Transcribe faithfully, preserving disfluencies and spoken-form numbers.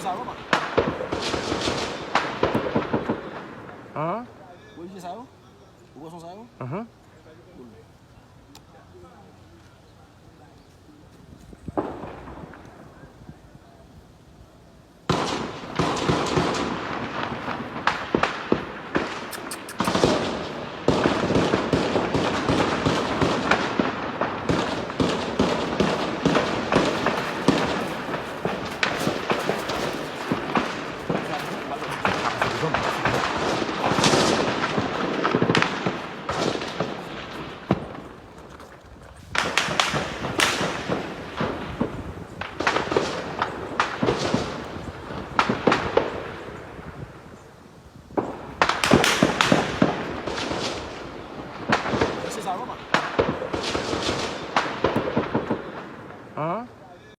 Sa yo, pa. An? Ou wè vye sa yo? Ou wè son sa yo? Mhm. Cool. An?